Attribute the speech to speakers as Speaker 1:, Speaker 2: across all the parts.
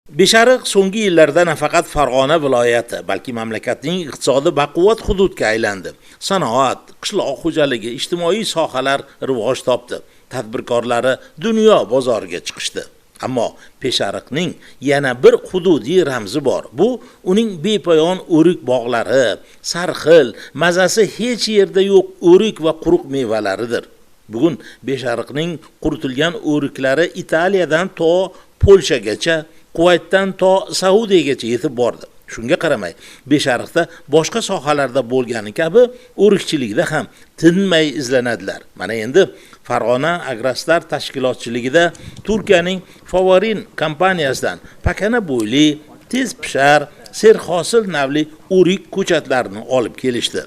Speaker 1: Beshariq so'nggi yillarda nafaqat Farg'ona viloyati, balki mamlakatning iqtisodiy baquvvat hududga aylandi. Sanoat, qishloq xo'jaligi, ijtimoiy sohalar rivoj topdi. Tadbirkorlari dunyo bozoriga chiqishdi. Ammo Beshariqning yana bir hududiy ramzi bor. Bu uning bepoyon o'rik bog'lari, sarxil, mazasi hech yerda yo'q o'rik va quruq mevalaridir. Bugun Beshariqning quritilgan o'riklari Italiyadan to Polshagacha, Kuvaytdan to Saudiyagacha yetib bordi. Shunga qaramay, Beshariqda boshqa sohalarda bo'lgani kabi o'rikchilikda ham tinmay izlanadilar. Mana endi Farg'ona Agrostar tashkilotchiligida Turkiyaning Favorin kompaniyasidan pakana bo'yli, tez pishar, serhosil navli o'rik ko'chatlarini olib kelishdi.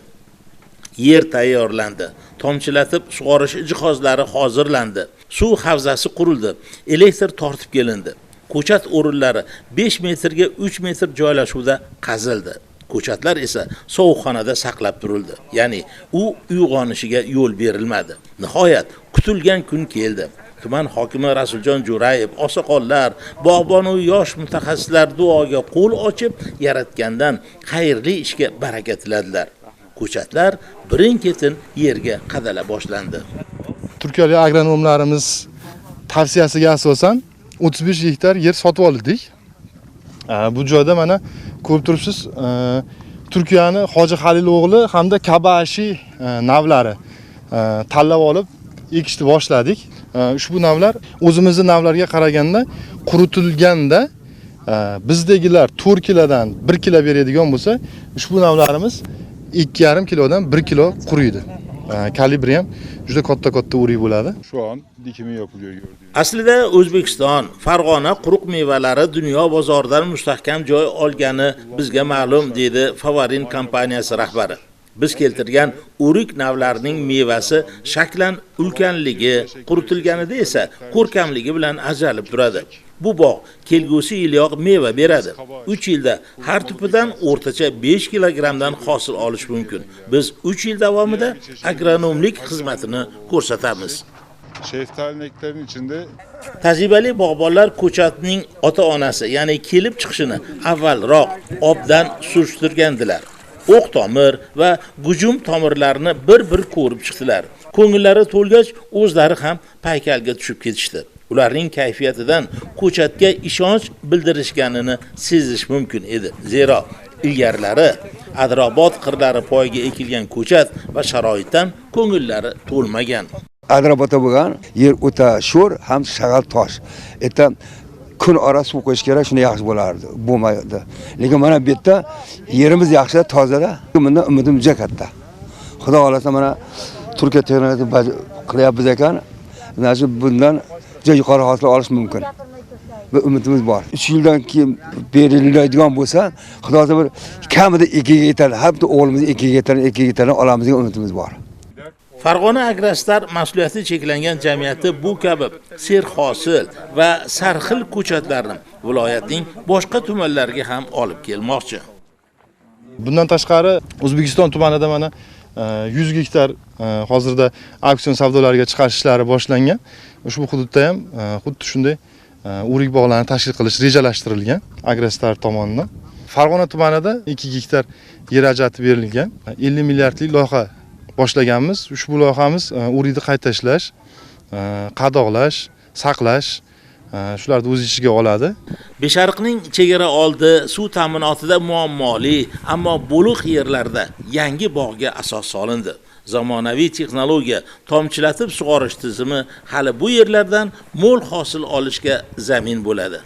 Speaker 1: Yer tayyorlandi, tomchilatib sug'orish jihozlari hozirlandi, suv havzasi qurildi, elektr tortib kelindi. Ko'chat o'rinlari 5 metrga 3 metr joylashuvda qazildi. Ko'chatlar esa sovuqxonada saqlab turildi. Ya'ni u uyg'onishiga yo'l berilmadi. Nihoyat kutilgan kun keldi. Tuman hokimi Rasuljon Jo'rayev, oqsoqollar, bog'bon va yosh mutaxassislar duoga qo'l ochib, yaratgandan xayrli ishga baraka tiladilar. Ko'chatlar birin-ketin yerga qadala boshlandi.
Speaker 2: Turkiyalik agronomlarimiz tavsiyasiga asosan 35 gektar yer sotib oldik. Bu joyda mana ko'rib turibsiz, Turkiyani Hoji Halil o'g'li hamda Kabashi navlari tanlab olib ekishni boshladik. Ushbu navlar o'zimizni navlarga qaraganda quritilganda bizdagilar 4 kilodan 1 kilo beradigan bo'lsa, ushbu navlarimiz 2,5 kilodan 1 kilo quriydi. Kalibri ham juda katta-katta o'rik bo'ladi.
Speaker 3: Şu an dikimi yapılıyor gördüğünüz.
Speaker 1: Aslida O'zbekiston, Farg'ona quruq mevalari dunyo bozoridan mustahkam joy olgani bizga ma'lum, dedi Favorin kompaniyasi rahbari. Biz keltirgan o'rik navlarining mevasi shaklan ulkanligi, quritilganida esa ko'rkamligi bilan ajralib turadi. Bu bog' kelgusi yiliyoq meva beradi. 3 yilda har tupidan o'rtacha 5 kilogrammdan hosil olish mumkin. Biz 3 yil davomida agronomlik xizmatini ko'rsatamiz.
Speaker 3: Şeftali nektarinin içinde
Speaker 1: Tajribali bog'bonlar ko'chatning ota-onasi, ya'ni kelib chiqishini avvalroq obdan surishtirgandilar. O'q tomir va gujum tomirlarini bir-bir ko'rib chiqdilar. Ko'ngillari to'lgach, o'zlari ham paykalga tushib ketishdi. Ularning kayfiyatidan ko'chatga ishonch bildirishganini sezish mumkin edi. Zero ilgarilari Adrobod qirlari poyiga ekilgan ko'chat va sharoitdan ko'ngillari to'lmagan.
Speaker 4: Adrobodda bo'lgan yer o'ta sho'r ham shag'al tosh. Erta kun ora suv qo'yish kerak, shunda yaxshi bo'lardi. Bo'lmaydi. Lekin mana bu yerda yerimiz yaxshi, tozada. Bundan umidim juda katta. Xudo xohlasa mana Turkiya texnologiyasi qilyapmiz ekan, значит bundan juda yuqori hosil olish mumkin. Bu umidimiz bor. 3 yildan keyin beriladigan bo'lsa, Xudo xohlasa bir kamida 2 gektar, har bitta o'g'limiz 2 gektar, 2 gektardan olamiz degan umidimiz bor.
Speaker 1: Farg'ona Agrostar mas'uliyati cheklangan jamiyati bu kabi serhosil va sarxil ko'chatlarni viloyatning boshqa tumanlariga ham olib kelmoqchi.
Speaker 2: Bundan tashqari O'zbekiston tumanida mana 100 gektar hozirda auksion savdolariga chiqarish ishlari boshlangan. Ushbu hududda ham xuddi shunday o'rik bog'larini tashkil qilish rejalashtirilgan Agrostar tomonidan. Farg'ona tumanida 2 gektar yer ajratib berilgan. 50 milliardlik loyiha boshlaganmiz. Ushbu loyihamiz o'rikni qayta ishlash, qadoqlash, saqlash, shularni o'z ichiga oladi.
Speaker 1: Beshariqning chegara oldi suv ta'minotida muammoli, ammo bo'liq yerlarda yangi bog'ga asos solindi. Zamonaviy texnologiya, tomchilatib sug'orish tizimi hali bu yerlardan mo'l hosil olishga zamin bo'ladi.